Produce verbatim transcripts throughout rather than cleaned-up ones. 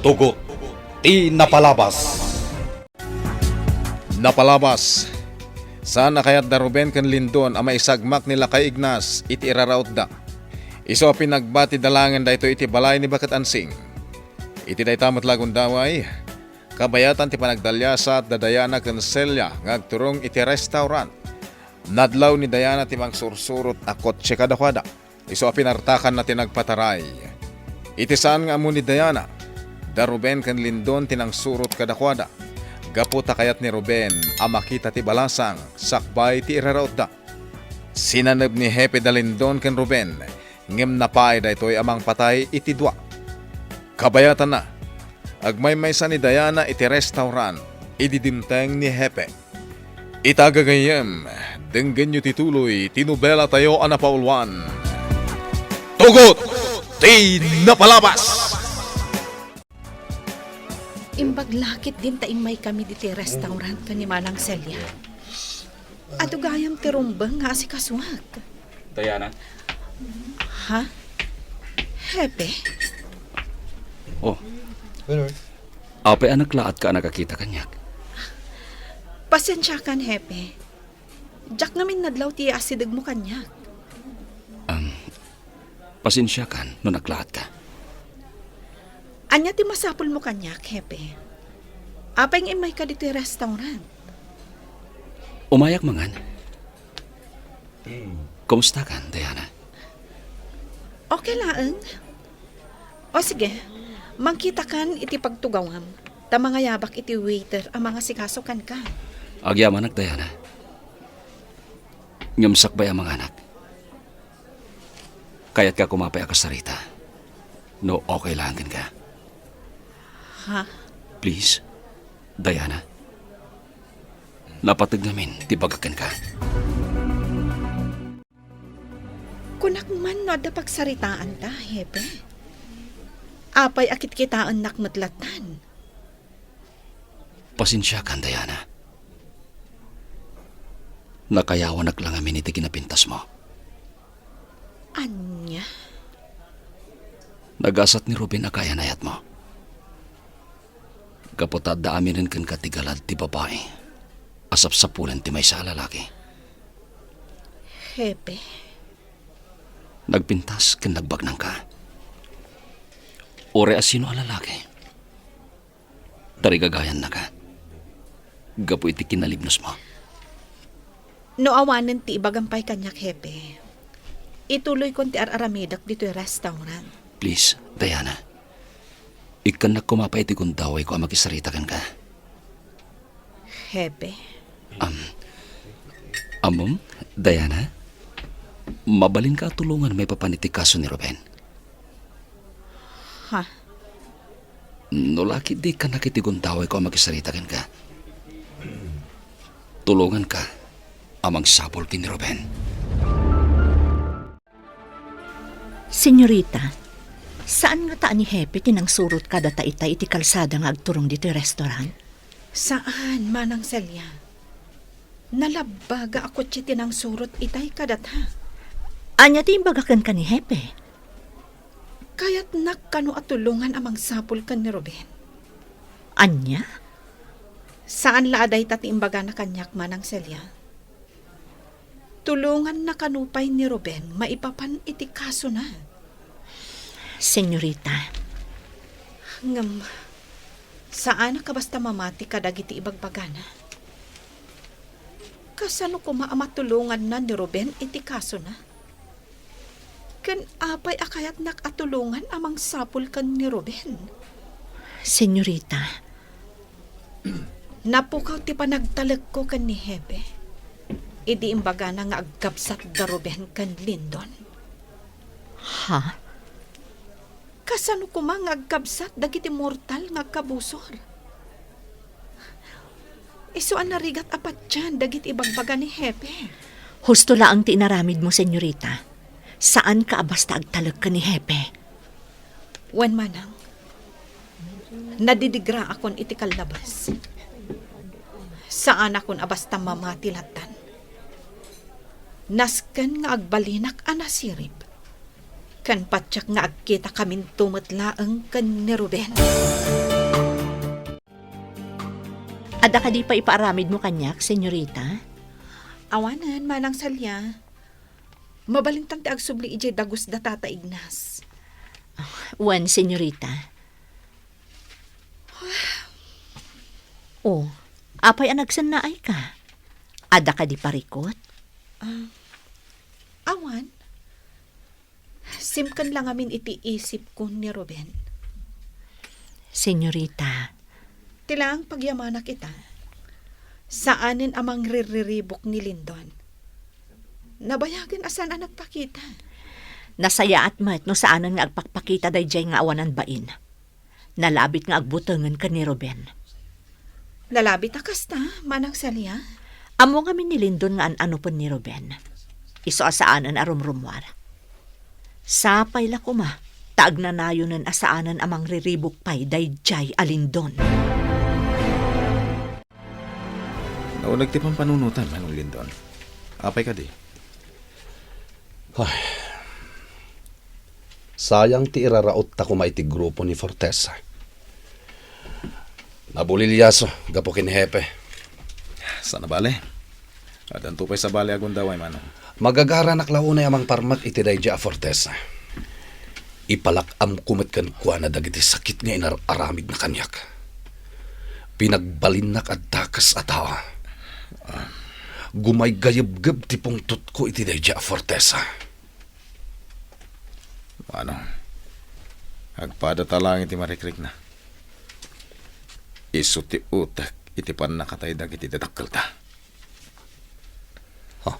Tugot ti napalabas. Napalabas. Saan a kayat da Ruben ken Lindon a maisagmak ni Lakay Ignas iti irarautda. Isu a pinagbati da laengen daytoy iti balay ni Baket Ansing. Iti dayta met la a gundaway, kabayatan ti panagdaliasat da Diana ken Celia nga agturong iti restaurant. Nadlaw ni Diana ti mangsursurot a kotse kadakuada. Isu a pinartakanna ti nagpataray. Iti saan nga ammo ni Diana, da Ruben ken Lindon ti nangsurot kadakuada. Gapu ta kayat ni Ruben a makita ti balasang sakbay ti irarautda. Sinaneb ni Hepe da Lindon ken Ruben, ngem napaay daytoy a mangpatay iti dua. Kabayatanna, agmaymaysa ni Diana iti restaurant idi dimteng ni Hepe. Ita gagayyem, denggenyo ti tuloy ti nobelatayo a napauluan, Tugot ti Napalabas! Imbag la ketdin ta immaykami ditoy restaurant ken ni Manang Celia. Adu gayam ti rumbeng nga asikasuak. Diana? Ha? Hepe? Oh. Apay a naklaatka a nakakita kaniak? Pasensiakan, Hepe. Diak ngamin nadlaw ti asidegmo kaniak. Um, pasensiakan no naklaatka. Ania ti masapulmo kaniak, Hepe? Apay nga immayka ditoy restaurant? Umayak mangan. Kumustakan, Diana? Okay laeng. O sige, mangkitakan iti pagtugawam, ta mangayabak iti waiter a mangasikaso kenka. Agyamanak, Diana. Ngem sakbay a manganak, kayatka koma pay a kasarita, no okay laeng kenka. Ha? Please, Diana. Napateg ngamin ti bagak kenka. Kunak man no adda pagsaritaanta, Hepe. Apay a kitkitaennak met lattan? Pasensiakan, Diana. Nakayawanak la ngamin iti kinapintasmo. Ania? Nagasat ni Ruben a kayan-ayatmo. Gapu ta adda aminen kenka ti galad ti babai a sapsapulen ti maysa a lalaki. Hepe. Nagpintas ken nagbagnangka. Uray a sino a lalaki, tarigagayannaka gapu iti kinalibnosmo. No awanen ti ibagam pay kaniak, Hepe, ituloykon ti ar-aramidek ditoy restaurant. Please, Diana. Ikkannak koma pay iti gundawayko a makisarita kenka. Hepe. Am, ammom, Diana, mabalinka a tulongan maipapan iti kaso ni Ruben. Ha? No la ketdi ikkannak iti gundawayko a makisarita kenka, tulonganka a mangsapul ken ni Ruben. Senyorita, saan ngata a ni Hepe ti nangsurot kadata itay iti kalsada nga agturong ditoy restaurant? Saan, Manang Celia. Nalabbaga a kotse ti nangsurot itay kadata. Ania ti imbaga kenka ni Hepe? Kayatnak kano a tulongan a mangsapul ken ni Ruben. Ania? Saan la a dayta ti imbagana kaniak, Manang Celia. Tulonganna kano pay ni Ruben maipapan iti kasona. Senyorita. Ngem, saanak a basta mamati kadagiti ibagbagana. Kasano koma a matulonganna ni Ruben iti kasona? Ken apay a kayatnak a tulongan a mangsapul ken ni Ruben? Senyorita. Napukaw ti panagtalekko ken ni Hepe idi imbagana nga agkabsat da Ruben ken Lindon. Ha? Kasano koma nga agkabsat dagiti mortal nga agkabusor? Isu a narigat a patian dagiti ibagbaga ni Hepe. Husto laeng ti inaramidmo, senyorita. Saanka a basta agtalek ken ni Hepe. Wen manang, nadidigraakon iti kallabas. Saanakon a basta mamati lattan. Nasken nga agbalinak a nasirib. Ken patiek nga agkitakaminto met laeng ken ni Ruben. Adda kadi pay ipaaramidmo kaniak, senyorita? Awanen, Manang Celia. Mabalintan ti agsubli idiay dagus da Tata Ignas. Wen, senyorita. Oh, apay a nagsennaayka? Adda kadi parikut? Ah, awan. Simken la ngamin iti isipko ni Ruben. Senyorita. Ti laeng pagyamanak ita, saanen a mangrirriribuk ni Lindon. Nabayagen a saan a nagpakita. Nasayaat met no saanen nga agpakpakita daydiay nga awanan bain. Nalabit nga agbutengen ken ni Ruben. Nalabit a kasta, Manang Celia? Ammo ngamin ni Lindon nga an-anupen ni Ruben. Isu a saanen a rumrummuar. Sapay la koma, ta agnanayonen a saanen a mangriribuk pay daydiay a Lindon. Nauneg ti pampanunotan, Manong Lindon. Apay kadi? Ay. Sayang ti iraraotta koma iti grupo ni Fortesa. Nabuliliaso gapu ken ni Hepe. Saan a bale. Addanto pay sabali a gundaway, Manong. Magagaranak la unay a mangparmek iti daydiay a Fortesa. Ipalak-amko met kenkuana dagiti sakit nga inar-aramidna kaniak. Pinagbalinnak a dakes a tao. Gumaygayebgeb ti pungtotko iti daydiay a Fortesa. Manong, agpadata laeng iti marikrikna. Isu ti utek iti pannakatay dagiti dadakkelta. Ha?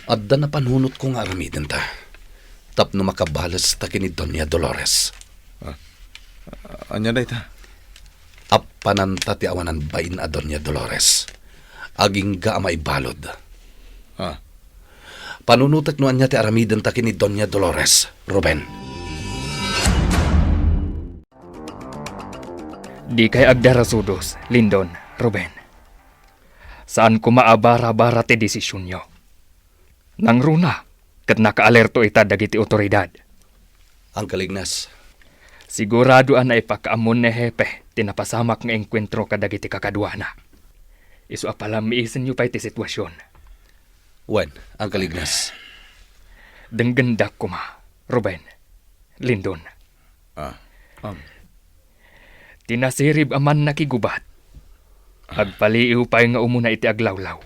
Adda napanunotko nga aramidenta tapno makabalesta ken ni Doña Dolores. Ah, ania dayta? Appananta ti awanan bain a Doña Dolores. Agingga a maibalud. Ah. Panunotek no ania ti aramidenta ken ni Doña Dolores, Ruben. Dikay agdarasudos, Lindon, Ruben. Saan koma a bara-bara ti desisionyo. Nangruna, ket nakaalerto ita dagiti awtoridad. Uncle Ignas. Sigurado a naipakaammon ni Hepe ti napasamak nga engkuentro kadagiti kakaduana. Isu a palammiisenyo pay ti situasion. Wen, Uncle Ignas. Denggendak koma, Ruben, Lindon. Ah, um. Ti nasirib a mannakigubat, agpaliiw pay nga umuna iti aglawlaw,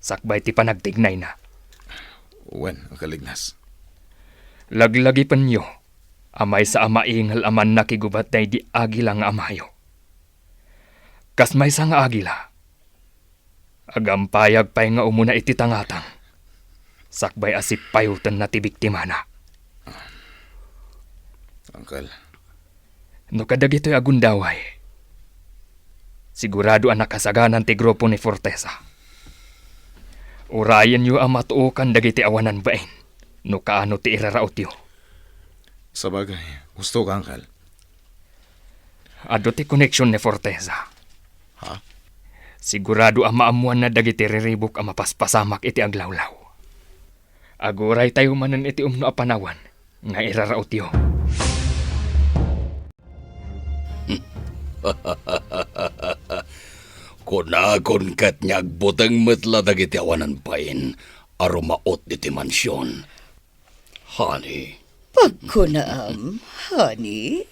sakbay ti panagtignayna. Wen, Uncle Ignas. Laglagipenyo a maysa a maingal a mannakigubat daydi agila nga amayo. Kas maysa nga agila, agampayag pay nga umuna iti tangatang, sakbay a sippayotenna ti biktimana. Uncle. No kadagitoy a gundaway, sigurado a nakasaganan ti grupo ni Fortesa. Urayenyo a matuokan dagiti awanan bain no kaano ti irarautyo. Sabagay, husto ka, Uncle. Adu ti koneksion ni Fortesa. Ha? Sigurado a maammoanna dagiti riribuk a mapaspasamak iti aglawlaw. Aguraytayo manen iti umno a panawan nga irarautyo. Kunakon ket nga agbuteng met la dagiti awanan bain a rumaot iti mansion. Honey. Pagkunaam, honey?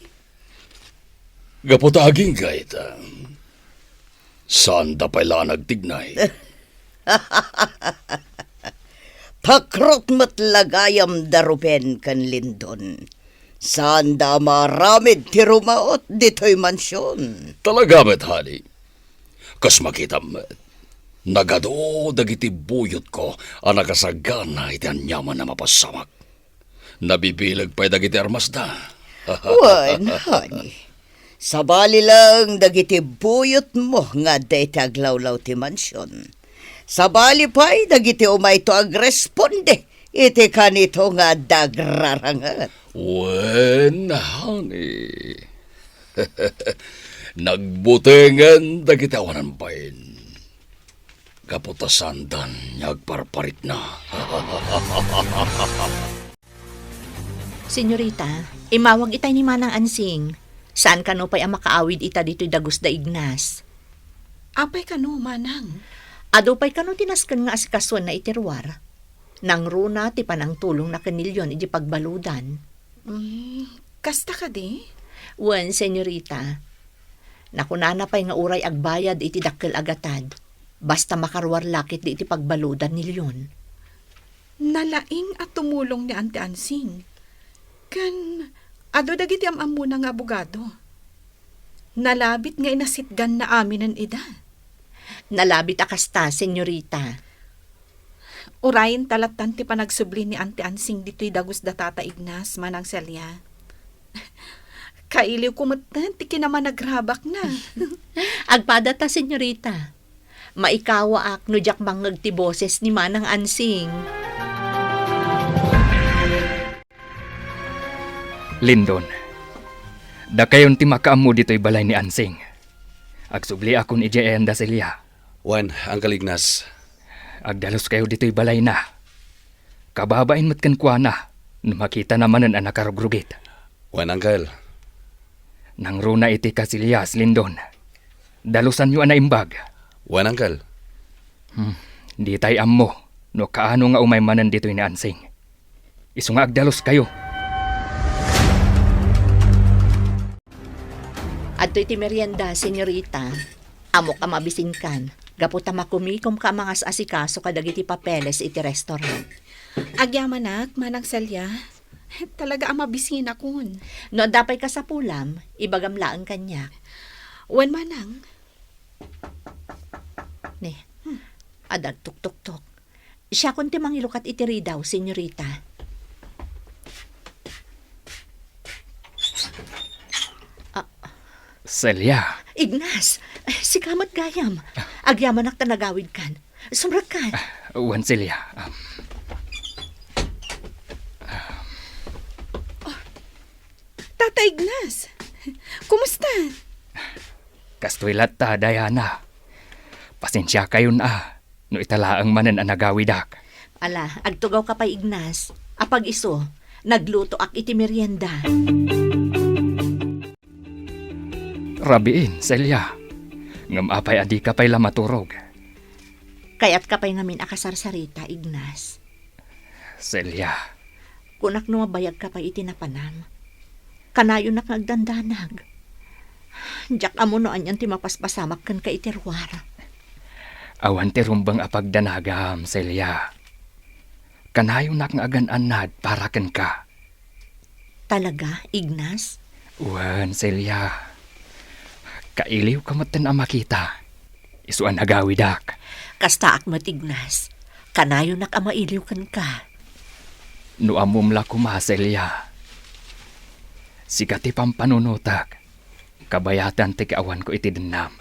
Gapu ta agingga ita, saanda pay la a nagtignay. Pakrot met la gayam da Ruben ken Lindon. Saanda a maaramid ti rumaot ditoy mansion. Talaga met, honey. Kas makitam met, nagadu dagiti buyotko a nakasagana iti aniaman a mapassamak. Nabibileg pay dagiti armasda. Wen, honey. Sabali laeng dagiti buyotmo nga adda iti aglawlaw ti mansion. Sabali pay dagiti umayto agresponde iti kanito nga adda agraranget. Wen, honey. Nagbutengen dagiti awanan bain. Gapu ta saandan nga agparparikna. Senyorita, imawag itay ni Manang Ansing. Saan kano pay a makaawid ita ditoy dagus da Ignas? Apay kano, Manang? Adu pay kano ti nasken nga asikasuenna iti ruar? Nangruna ti panangtulongna ken ni Leon iti pagbaludan. Mm, kasta kadi? Wen, senyorita. Nakunana pay nga uray agbayad iti dakkel a gatad, basta makaruar la ketdi iti pagbaludan ni Leon. Nalaing a tumulong ni Auntie Ansing. Ken adu dagiti am-ammona nga abogado. Nalabit nga inasitganna aminen ida. Nalabit a kasta, senyorita. Urayen ta lattan ti panagsubli ni Auntie Ansing ditoy dagus da Tata Ignas, Manang Celia. Kailiwko metten ti kinamanagrabakna. Agpada ta, senyorita. Maikawaak no diak mangngeg ti boses ni Manang Ansing. Lindon, dakayon ti makaammo ditoy balay ni Ansing. Agsubliakon idiay ayan da Celia. Wen, Uncle Ignas. Agdaluskayo ditoy balayna. Kababain met kenkuana no makitana manen a nakarugrugit. Wen, Uncle. Nangruna iti kasilias, Lindon. Dalusanyo a naimbag. Wen, Uncle. Hmm, ditay ammo no kaano nga umay manen ditoy ni Ansing. Isu nga agdaluskayo. Adtoy ti merienda, senyorita. Ammok a mabisinkan, gapu ta makumikomka a mangas-asikaso kadagiti papeles iti restaurant. Agyamanak, Manang Celia. Talaga a mabisinakon. No adda pay kasapulam, ibagam laeng kaniak. Wen, Manang. Ne, hmm, adda agtuktuktok. Siakon ti mangilukat iti ridaw, senyorita. Ah. Celia. Ignas, sika met gayam. Agyamanak ta nagawidkan. Sumrekka. Ah, wen, Celia. Um, Tata Ignas, kumusta? Kastoy latta, Diana. Pasensiakayon a, no ita laeng manen a nagawidak. Ala, agtugawka pay, Ignas. Apag-isu, naglutoak iti merienda. Rabiin, Celia. Ngem apay a dika pay la maturog? Kayatka pay ngamin a kasarsarita, Ignas. Celia. Kunak no mabayagka pay iti napanam. Kanayonak nga agdandanag. Diak ammo no anian ti mapaspasamak kenka iti ruar. Awan ti rumbeng a pagdanagam, Celia. Kanayonak nga agan-annad para kenka. Talaga, Ignas? Wen, Celia. Kailiwka metten a makita. Isu a nagawidak. Kastaak met, Ignas. Kanayonak a mailiw kenka. No ammom la koma, Celia. Sika ti pampanunotek. Kabayatan ti kaawanko iti dennam.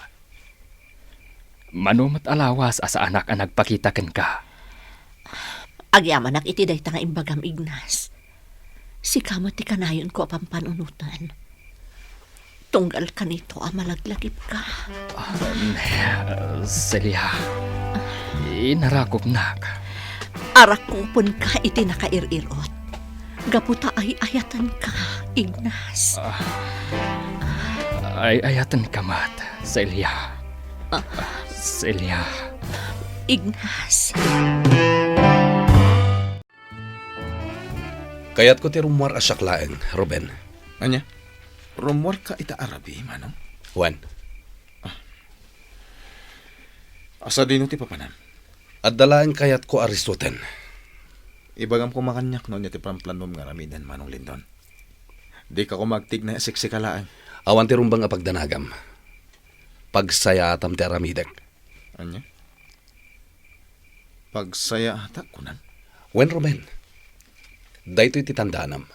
Mano met a lawas a saanak a nagpakita kenka? Agyamanak iti dayta nga imbagam, Ignas. Sika met ti kanayonko a pampanunoten. Tunggal kanito a malaglagipka. Um, Celia, inarakupnak. Arakupenka iti nakair-irot. Gapu ta ay-ayatenka, Ignas. Ah, ay-ayatenka met, Celia. Ah. Celia. Ignas. Kayatko ti rummuar a siak laeng, Ruben. Ania? Rummuarka ita a rabii, Manong? Wen. Ah. Sadino ti papanam? Adda laeng kayatko a risuten. Ibagam koma kaniak no ania ti planplanom nga aramiden, Manong Lindon. Dika koma agtignay a siksika laeng. Awan ti rumbeng a pagdanagam. Pagsayaatam ti aramidek. Ania? Pagsayaatak, kunam? Wen, Ruben. Daytoy ti tandanam.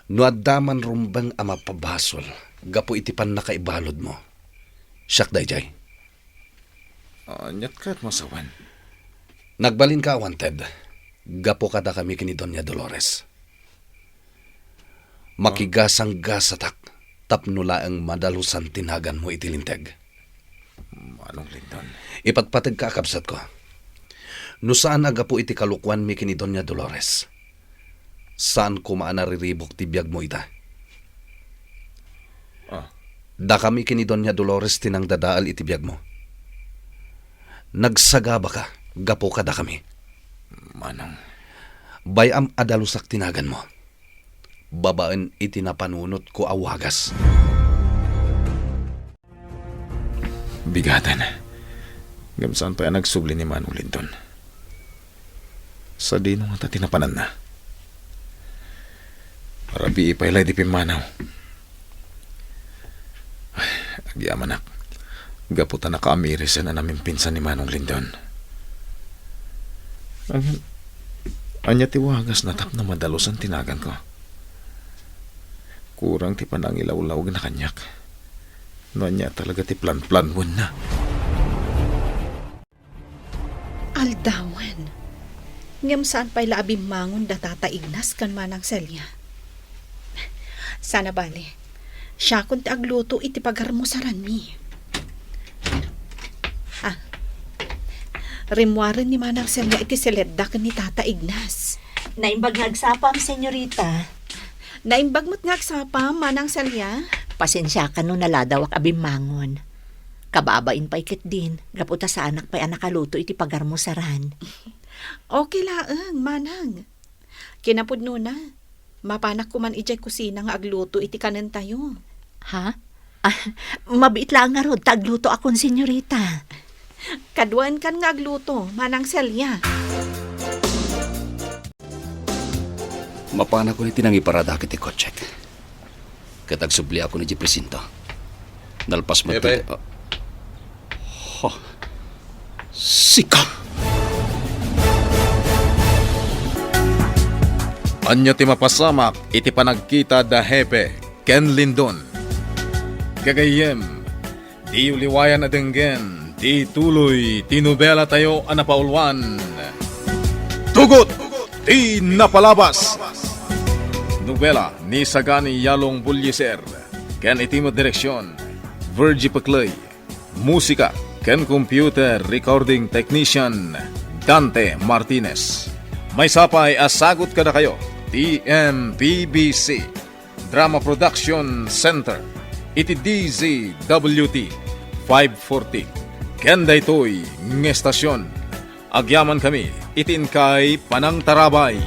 No adda man rumbeng a mapabasol gapu iti pannakaibaludmo, siak daydiay. Aniat kayatmo a sawen? Nagbalinka awan, Ted, gapu kadakami ken ni Doña Dolores. Makigasanggasatak tapno laeng madalusan ti naganmo iti Linteg. Manong Lindon. Ipatpategka a kabsatko. No saan a gapu iti kalokuanmi ken ni Doña Dolores, Saan koma a nariribuk ti biagmo ita. Ah. Dakami ken ni Doña Dolores ti nangdadael iti biagmo. Nagsagabaka gapu kadakami. Manang. Bay-am a dalusak ti naganmo. Babaen iti napanunotko a wagas. Bigaten. Ngem saan pay a nagsubli ni Manong Lindon. Sadino ngata ti napananna? Rabii pay la idi pimmanaw. Ay, agyamanak. Gapu ta nakaamiris a namimpinsan ni Manong Lindon. Ngem, ania ti wagasna tapno madalusan ti naganko? Kurang ti panangilawlawna kaniak. No ania talaga ti planplanwenna? Aldawen. Ngem saan pay la a bimmangon da Tata Ignas ken Manang Celia. Saan a bale, siakon ti agluto iti pagarmusaranmi. Ah. Rimmuaren ni Manang Celia iti siledda ken ni Tata Ignas. Naimbag nga agsapam, senyorita. Naimbag met nga agsapam, Manang Celia. Pasensiakan no naladawak a bimmangon. Kababain pay ketdin, gapu ta saanak pay a nakaluto iti pagarmusaran. Okay laeng, Manang. Kinapudnona, mapanak koman idiay kusina nga agluto iti kanentayo. Ha? Ah, mabiit laeng ngarud ta aglutoakon, senyorita. Kaduaenkan nga agluto, Manang Celia. Mapanakon iti nangiparadakit ti kotsek. Ket agsubliakon idiay presinto. Nalpas met Hepe. Ti, ah, ha, sika! Ania ti mapasamak iti panagkita da Hepe ken Lindon? Gagayyem, diyo liwayan a denggen ti tuloy ti nobelatayo a napauluan, Tugot ti Napalabas! Nobela ni Sagani Yalong Bullieser ken iti met direksion, Virgie Pecley. Musika ken computer recording technician, Dante Martinez. Maysa pay a sagut kadakayo ti M P B C Drama Production Center iti D Z W T five forty. Ken daytoy nga estasion, agyamankami iti inkay panangtarabay.